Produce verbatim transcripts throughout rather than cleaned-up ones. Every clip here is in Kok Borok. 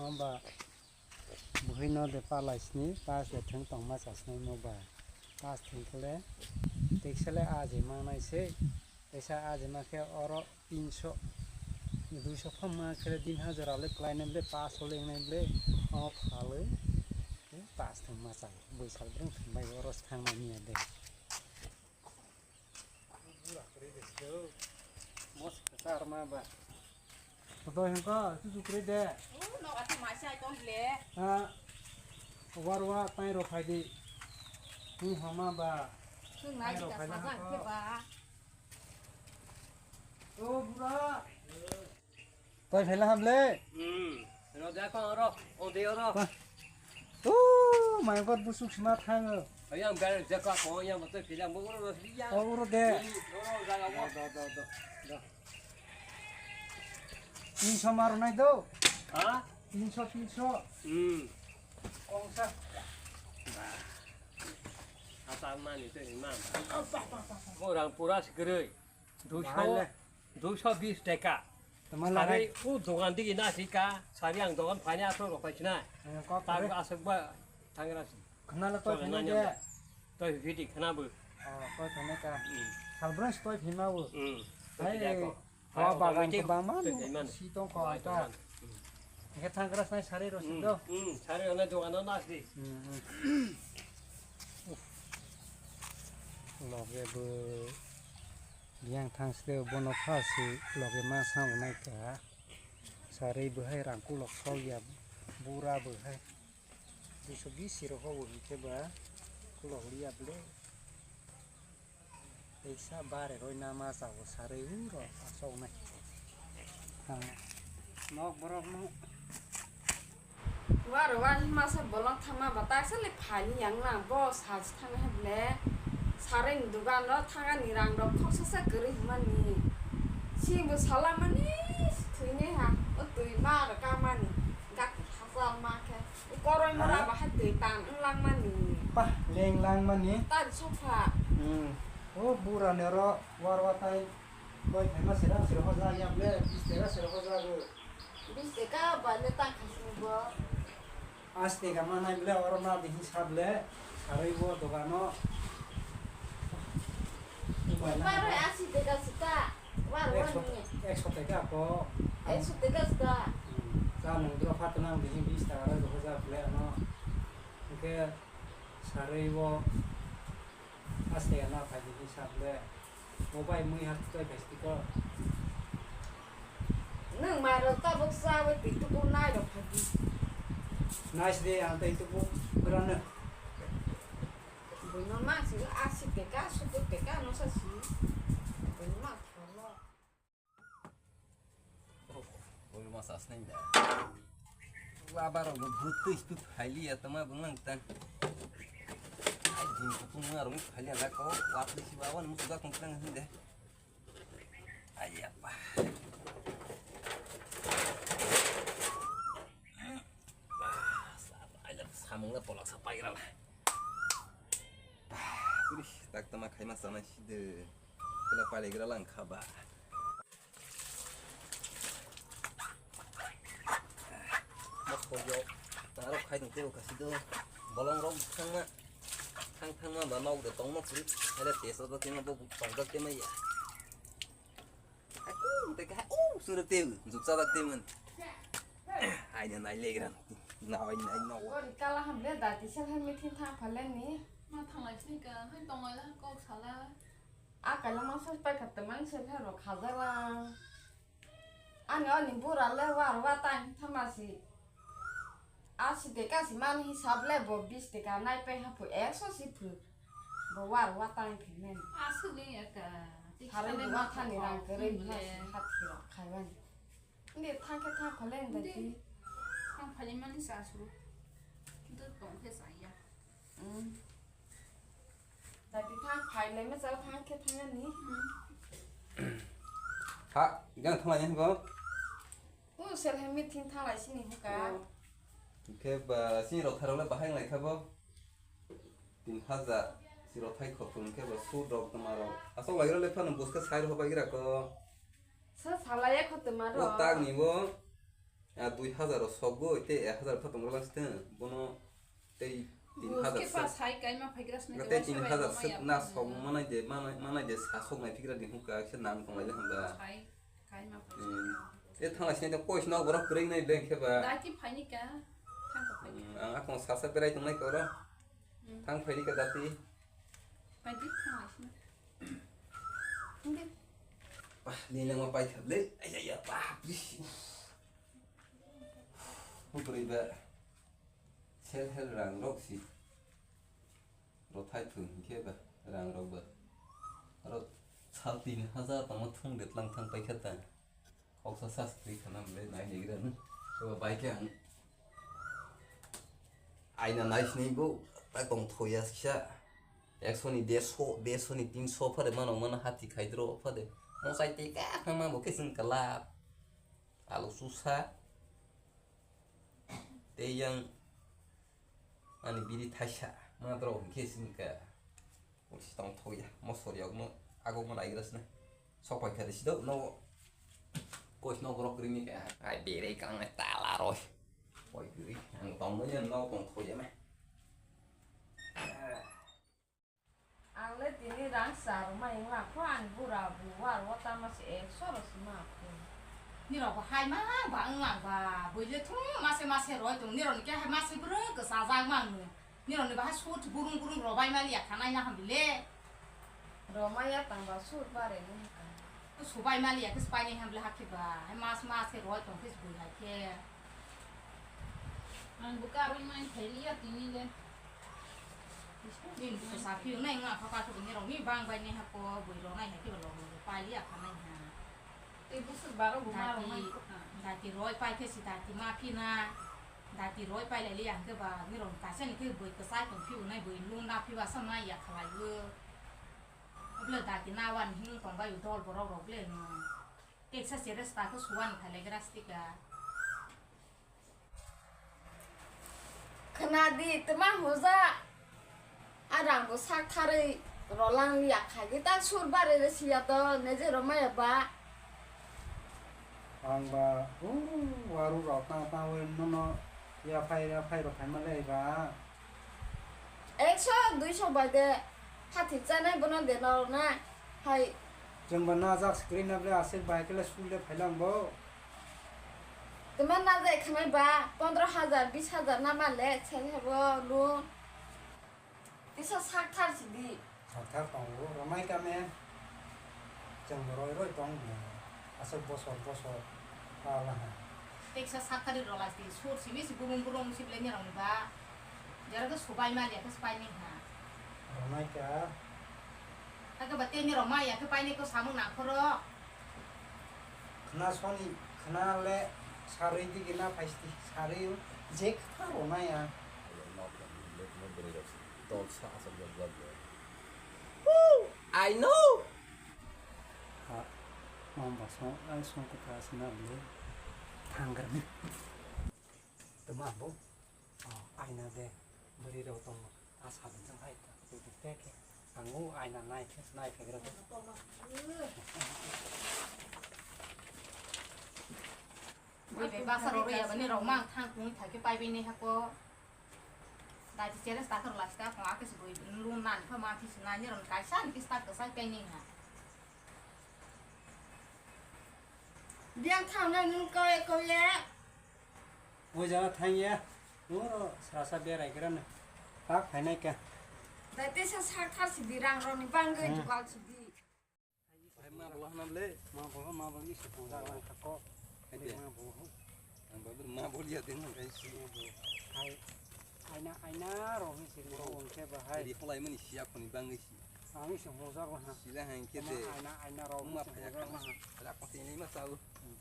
Hwnba buhino de palai sini, pass de thwng tongma chasnai mo ba. Pass thwng khle, teksale aji mangnai se, teisa aji ma khe oro tinso, duiso phang ma khe din hajar ale klainai ble, pass ole wngnai ble, o phalwi, pass thwng ma chang, bui sal brwng thwng bai oro thang ma miya de. Mos kwchar ma ba. Toh hingko, tu tu kre de. Oh, no, ati masi ai tong le. Ha. War wa tai ro phai di. Ni hama ba. Sung nai ka sajang ke ba. O bura. Toi phela hamle. Hmm. Ro da ko ro. O de ro. Tu mai kot busuk sima thang. Ayang gal jaka ko yang betul phela mo ro ro ya. O ro de. Ro ro ga ga mo. Do do do. Do. Tinso maro nai do. Ha? Tinso, tinso. Hmm. Kongsa. Asa mani te imam. Mo rang pura sikre. Duiso, duiso bis taka. Tama lagai. Sari u dogan digi na sika, sari ang dogan phani asok rok paisina. Eh, kok tak re. Asok ba thangra si. Khna la toi phena de. Toi phidi khna bu. Oh, toi phena ka. Hmm. Salbran toi phima bu. Hmm. Hai, toi phidi ako. Ho bagan ko bang man. Toi phima. Si tong ko ta. Hmm. Ke thangra sai sari ro si do. Hmm. Sari ana dogan na si. Hmm. Loge bu. Yang thang sle bono pha si loge ma sa nai ka. Sari bo hai rang kulok sok ya bura bo hai. Duiso bis rok ho bo hingke ba kulok liya ble. Teisa bare roi nama sa bo sari u ro asok nai. Nok borok no. Waro wani masa bolong thangma ba taksa le phani yang na bo sa si thang he ble. Saring dugan ro thangani rang rok khoksa sa kwrwi hwnmani. Si bo sala mani thwini ha o twi ma rw ka mani gati hachal ma khe. Koroi mora ba hai twi tan wng lang mani. Pah leng lang mani. Tan sopha. Hmm. O bura ne ro waro wa tai. Koi phaima sera sera hojak ya ble bis tera sera hojak. Bis taka ba le tang khai sini bo. Aste ka manai ble oro na di hisab le sarui bo dogano. Mobile na. Baro asi taka sita. War war ni. Ekso taka ko. Ekso taka sita. Hmm. Cha nung dro phat nang di bis taka ro do ja ble ano. Oke sarui bo. Aste na phai di hisab le. Mobile mui hat toi phai sti ko. Nang mai ro tabuk sa we ti tu ko nai ro phai di. Nice day ang tai tu ko grana. Buino ma si asi taka, suku taka no sa si. Buino ma tholo. Oi ma sasnai da. Wa baro go butui stu phaili ya tama bungang tan. Ai din kutung ma rung phaili ya ko wa pli si wa wan musuga kong tang hinde. Ai ya pa. Ai la samung la polak sa pai ra la. Uri tak tama khai ma sana si de. Kula pai le gra lang kha ba. Mokol yo, taro khai tong tebo kasi do, bolong rok thangma, thang thangma ba nok de tongma kuri, hele tesa do tema bo tong dak tema ya. Aku te ka, oh, sura te, juksa dak teman. Ai na nai le gra, na ai nai no. Kori kala ham le da ti sel hem meeting thang phale ni. Ma thang lai sini ka, hai tong lai la kok sala. A kaila masa pai kha temang sel he rok khajala. Ani oni bura le war wa tang thama si. Asi taka si man hisab le bo bis taka nai pai ha phu ekso si phu. Bo war wa tang phi men. Aswk wng ya ka. Sari bo ma thani rang kwrwi ma si hat khi rok khai bani. Inde thang khe thang phale inde ti. Thang phale mani sa su. Kintu tong khe sa ya. Hmm. Tati thang phai lai ma chao thang khe thang ani. Ha, gan thang lai ni bo. U sel he meeting thang lai sini huka. Khe ba sini rok tharok le bahai lai kha bo. Tin hajar si rok thai khop thum khe ba su rok tma rok. Asok lai rok le phano bus khe sai rok bai gra ko. Sa salaya khotoma ro. O tak ni bo. A dui hazar o sogwi tei ek hazar pha tongwlak sitwng, bono tei tin hazar sek. Tei tin hazar sek na sok manai de, manai, manai de sa sok nai phigra di hwnka khe nang tonglai le hwnba. Hmm. E thangla sinai de kois no borok kwrwi nai beng khe ba. Dati phaini ka, thang ka phaini. Hmm, ang akong sasa berai tongnai koro. Hmm. Thang phaini ka dati. Phaini thangla sinai. Hindi. Bah, ni nang ma pai kha le. Ay, ay, ay, bah, please. Hukuri ba. Sel hel rang rok si. Rothai thung hinkhe ba rang rok ba. Aro sal tin hazar tongma thung de tlang thang paikha ta. Koksa sas twi khana mle nai negra nu. To bai khe ang aina nai sini bo ta tong thoya kisa. Ekso ni derso, derso ni tinso phade mano mano hati khaidro phade. Mo sai te ka ma bo khe sing kala. Alu susa. Tei yang ani biri thaisa madrok hinkhe sini ka. Ul si tong thok ya, mosori yok no, agok no naigra sini. Sok pai kha de si do no. Kois no borok rini ka. Ai bere kang nai tala roi. Koi kiri, ang tong no yan no tong thok ya me. Ang le tini rang sa rwmai wngla kho, ani bura buwar o tama se ekso rw sima kho. Nirok bo hai ma ba wnglang ba, bui le thung mase mase roi tong, nirok ni khe hai mase bwrwng kwchajak ma wng. Nirok ni bahai sut burung burung robai mali ya khanai na hambi le. Romai ya tang ba sut bare ni ka. Subai mali ya khe subai ni hambi le hakhe ba, hai mas mas khe roi tong khe bui hai khe. Ang bo karwi mai thai liya tini le. Bini bwsa phiyok nai wngkha, kaisa bini rok ni bang bai nai hako, bwrwi rok nai hai khe ba log log pai liya kha nai ha. Tei bwswk baro bo ma rok nai kha. Dati roi pai khe si dati ma phi na. Dati roi pai lai liya hwnkhe ba nirok kaisa ni khe bwrwi kwchai tong phiyok nai, bwrwi lung na phi ba sa ma ya khalai o. Obwle dati na wani himung tong bai o dol borok rok le no. Teksa chere sta khe suwani khalai gra stika. Khna di, twma huja. A rang bo sak tharwi rolang liya khai di, tak sur bare re siya to, neje romaya ba. Ang ba, uh, waru rok tang tang wi nono ya phai, ya phai rok khai ma le ba. Ekso, duiso bai de, hathi chanai bono de no na, hai. Chwng ba najak screen na ble aswk bai khe le school de phai lang bo. Tuma na jai khanai ba, pondro hajar, bis hajar na ma le, sel hebo loan. Tisa sak thar si di. Sak thar tongo, romai kame. Chwng bo roi roi tong bo. Aswk bosor bosor pala ha. Teksa sak thar di rola si, sur si, bis burung burung si ble ni rong ba. Jara ke subai ma le, ke subai ni ha. Romai ka. Ake ba te ni rong ma ya, ke pai ni ko samung na khoro. Khna soni, khna le sarwi digi na phaisti, sarwi je kha rwnai ang. Tol sa asal jab jab. I know. Ha, mam ba song, ai song ko ta sina bole. Thanggar ni. Tuma bo. Oh, aina de. Bwrwi rok tongo. Ta sabun jang hai ta. Tei khe ang o aina nai khe, nai khe gra. Bui bai basa rok ya bani rok mang thang tong thai khe pai bini hako. Dati chere sta khar la sta ko akhe se bui lun nan kha ma thi se nani ron kaisa ni kista kwsai pai ni ha. Biang thang nai nung kau ya kau ya. O jaga thang ya. Oro srasa berai gra na. Tak phainai ka. Dai tesa sak thar sidi rang roni bangwi. Hmm. Dugal sidi. Hai ma bola hanam le. Ma bola, ma bola ni se pung jaga lang thako. Hai de. Ma bola. Ang babur ma bolia den nang kai si. Ma bola. Hai. Aina, aina roni sidi roni. Ro on ke ba hai. Ri kholai mani siya khoni bangwi si. Ang se hojak ba ha. Sila hang ke de. Aina, aina rok ma phaya khana. Rak pati ni ma sau. Hmm.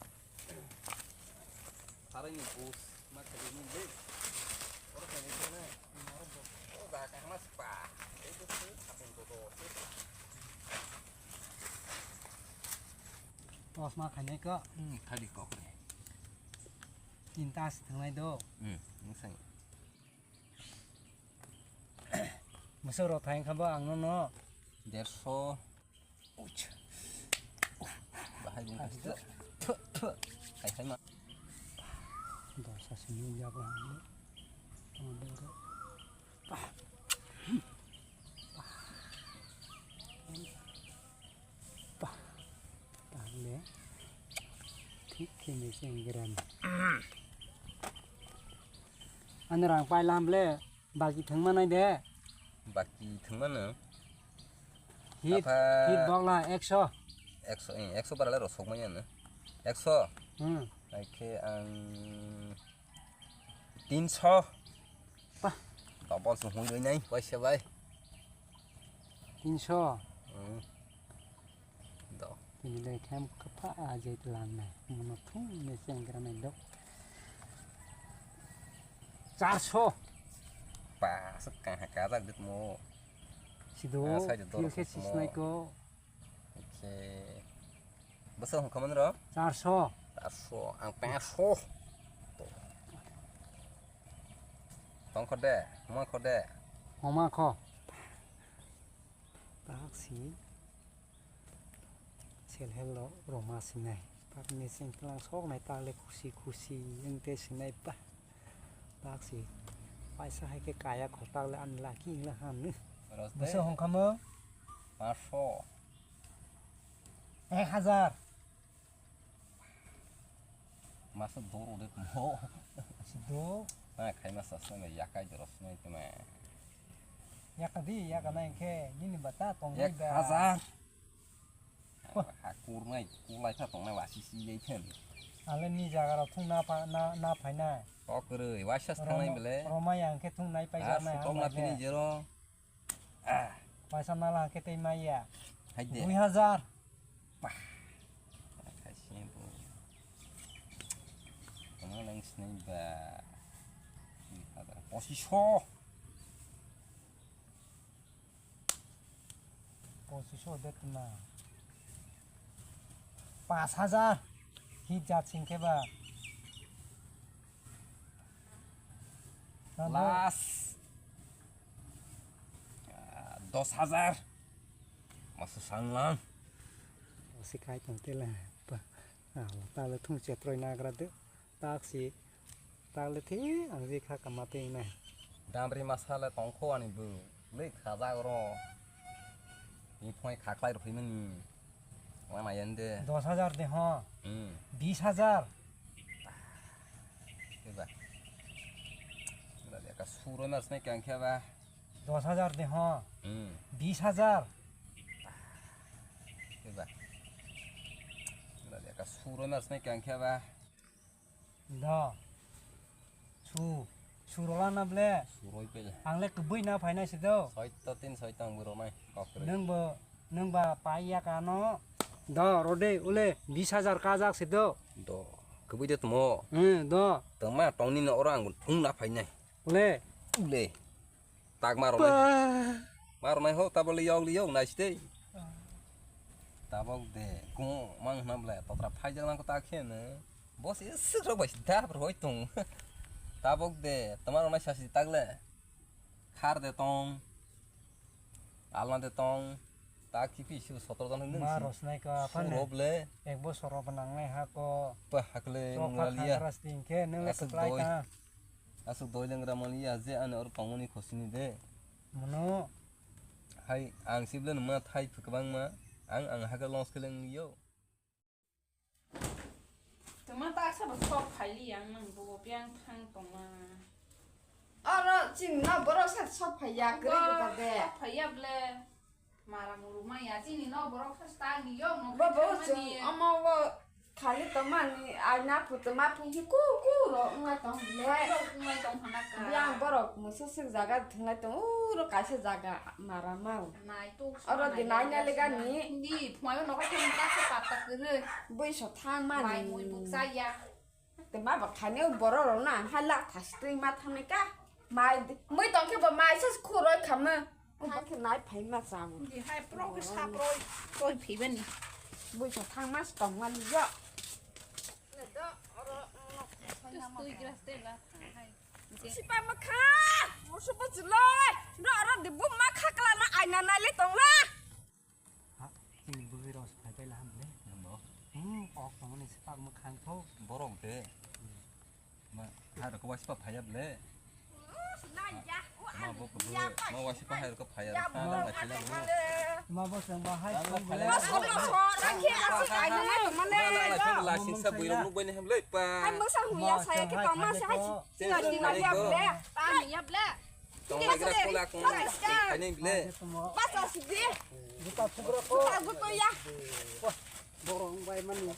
Sarai ni bus ma khali ni le. Oro khani khana. Oro ba ka ma spa. Ei bus tu apun to to. Tos ma khainai ko. Hmm, khali kok ni. Tinta si thangnai do. Hmm, nung sai. Bwswk rok thang kha bo ang no no. Derso. Uch. Bahai bung. Hai, hai ma. Dosa simi jak la hamle. Tamo boro. Pah. Pah. Pah. Pah le. Thik khe ni senggrani. Ani rang pai lam le. Baki thangma nai de. Baki thangma no. Hit, Apha- hit bokla ekso. Ekso, eh, ekso barale rosok manya no. Ekso. Hmm. Naikhe ang tinso. Pah. Double se hui roi nai, paisa bai. Tinso. Hmm. Do. Tini le khem kapa ajai tlan nai. Mono thung ne senggra nai do. Charso. Pa, se kang ha kajak dit mo. Sido, Ah, sai do, pil khe mo. Sisnai ko. Oke. Basa hong kaman ro? Charso. Charso, ang pengso. Tong kho de, homa kho de. Homa kho. Tak si. Sel hel lo roma sinai. Pak ni sing tlang sok nai tak le khusi khusi wng te sinai pa. Tak si. Paisa hai khe kaya kho tak le ani laki wng le ham ni. Ros de. Bwsa hong kha mo? Paso. Ek hajar. Masa doro de mo. Sido. Na khai masa sna yakai doro sna tma. Yaka di, yaka na khe nini bata tong Ek hajar. Wah. Ha kurnai, kulai kha tongnai wasi si jai then. Ale ni jaga rok thung na pha-, na, na phainai. Kok kwrwi, waisa thangnai Roma-, bele. Roma yang khe thung nai paijak nai. Tong na phini jero. Ah. Paisa nala khe tei maya. Hai de. Dui hajar. Pah. Hai sini bu. Tengah lang sini ba. Dui hajar. Posisi. Posisi de tuna. Pas hajar. Hit jat sing khe ba. Last. Ah, dos hajar. Masa sanglang. Osi kai tong tela. Pa. Ah, tala thung chetroi nagra de. Taksi. Tala thi ang je kha kama te na. Damri masala tongkho ani bu. Le khaja oro. Ni phoi khaklai roi mani. Wama yende. Dos hajar de ho. Hmm. Bis hajar. Keba. Keba de ka suro mas ne kang keba. Dos hajar de ho. Hmm. Bis hajar. Keba. Keba de ka suro mas ne kang keba. Do. Su, su rola na ble. Suroi pele. Ang le kwbui na phainai se do. Soito tin soito ang buro mai. Kokre. Nung bo, nung ba pai ya kano. Do, rode, ule, bis hajar kajak se do. Do. Kwbui de tmo. Hmm, do. Tongma tongni no oro ang thung na phainai. Ule. Ule. Tak ma rwnai. Ba. Ma rwnai ho, tabok le yok le yok nai sitei. Tabok de, kung mang hwnam le, totra phaijak nang ko tak khe ne. Boss e sik rok bai dap roi tong. Tabok de, tama rwnai sasi tak le. Khar de tong. Alna de tong. Tak kipi su sotro jan hwnwi Ma si. Rosnai ka aphan. Su rob le. Ek bosor rok nangnai ha ko. Pa hakle Chok nunga ha liya. Khagras ding khe, nung le Aswk kwplai doi. Ta. Aswk doi lengra maliya je ani oro tongmani khosini de. Mono. Hai, ang sible numa thai kwbangma, ang, ang hakhe loss khe leng yo. Tuma ta sa ba sok phai li yang nang bo piang thang tongma. Oro chini no borok sa sok phai ya, kwrwi kwta de. Sok phai ya ble. Mara muru maya chini no borok sa stang ni yok no. Bo bo khaimani. Chwng omo bo khali tongmani aina phu tongma phu hi ku ku ro wngnai tong le. Ku ro wngnai tong hana ka. Yang borok musa sik jaga thwnglai tong uro kaisa jaga mara mau. Nai to. Oro di nai na lega ni. Di phungai no ka thang ta sa pata kwrwi. Bui so thang mani. Mai mui buk sa ya. Te ma ba khani o borok rok na ha la thas twi ma thanai ka. Mai mui tong khe bo mai sa khuroi khama. O ba khe nai phai ma cha bo. Di hai pro ke sa pro toi phi bani. Bui sa thang ma tong ma ni yo. Tui gras te la thang hai. Sipa ma kha. Mo su pa chuloi. No aro di bu ma kha kla na ai na nai le tong la. Ha, chini bwrwi rok se phai pai laham le. Nangbo? Hmm, kok tongmani se pak mwkhang tho. Borok de. Hmm. Ma, hai rok wasipa phaya ble. Ma bo kubui, ma wasipa hai rok phaya rok. Ma bo seng ba hai seng ble. Ma so ma so rakhe asi ai na to mane. Lasi sa bui rok nuk bai ne hem le pa. Ai mo sa huya saya ke pa ma sa hai. Sila sila ya ble. Pa ya ble. Tong lai gra kula kung. Ai ne ble. Ba sa si ble. Juta thubra ko. Juta guto ya. Borong bai mani. Mala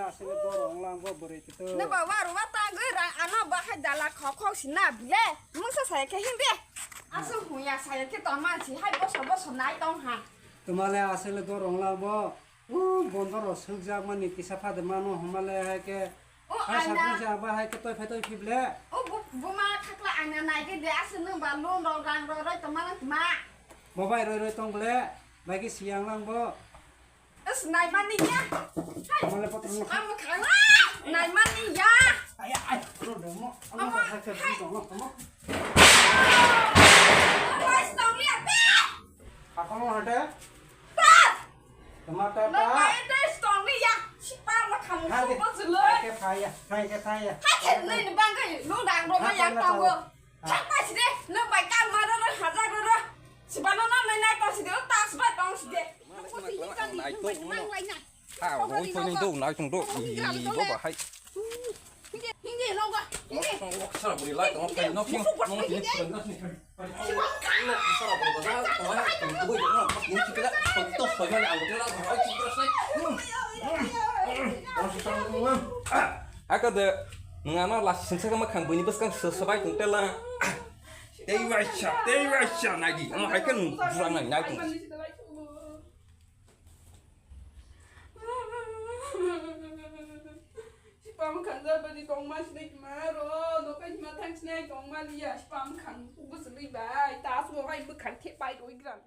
aswk borong lang bo bwrwi kito. Ne ba waru wa ta gwi rang ano ba hai dala khok khok sina bile. Mungsa saya khe hindi. Aswk huya saya khe tong man si hai boso boso nai tong ha. Tumale aswk le borong lang bo. O bondoro sukjak mani kisa phade mano hwnmale hai khe. O hai aina. Sakri sa ba hai khe toi phai toi phible. O bu-, buma khakla aina nai khe de aswk nwng ba loan rok rang rok roi tongma nang tma. Bo bai roi roi tong ble. Bai khe siyang lang bo. Is nai mani ya. Hai. Male potro no. Amo khang. Nai mani ya. Ai ai. Ro de mo. Amo hai khe tong mo. Amo hai tong ya. Hakon hate. Tama ta ta. Nang bai tei stong ni ya. Sipa ma khamu. Hai ke, subo jiloi. Hai ke phai ya, hai ke phai ya. Hai ke nini bangkai, nung dang roma yang tongo. Hai pa side, nung bai kal ma ro ro, hajar ro ro. Sipa no nang nai nai tong side, tas bai tong side. Nai tong. Nang lai na. Ah, oi, oi, nai tong, nai tong do. Ih, bo ba hai. Hindi, hindi, loga. Hindi. Sara buri lai tong, no king, no king. Aka de, nang ano lasi sengsa kama khang bini bwskang se-, sebai tong tela. Tei waisa, tei waisa, nai di. Ano hai kan jurang nai, nai tong. Sipam khanja bani tongma sinai kma ro, nokai hima thang sinai tongma liya, sipam khang bwswlwi bai, tas mo hai bwkhang the pai roi gram.